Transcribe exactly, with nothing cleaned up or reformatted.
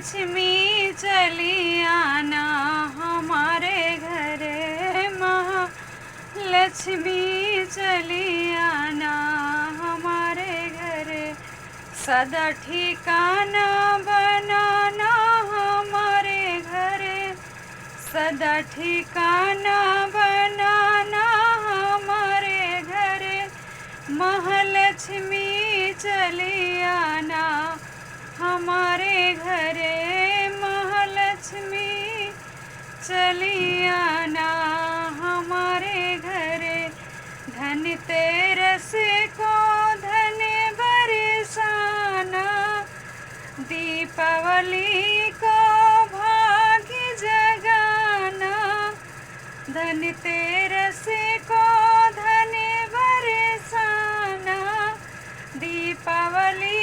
लक्ष्मी चली आना हमारे घरे, महालक्ष्मी चली आना हमारे घरे। सदा ठिकाना बनाना हमारे घरे, सदा ठिकाना बनाना हमारे घरे। महालक्ष्मी चली आना हमारे घरे, महालक्ष्मी चली आना हमारे घरे। धनतेरस को धन बरसाना, दीपावली को भाग्य जगाना। धनतेरस को धन बरसाना, दीपावली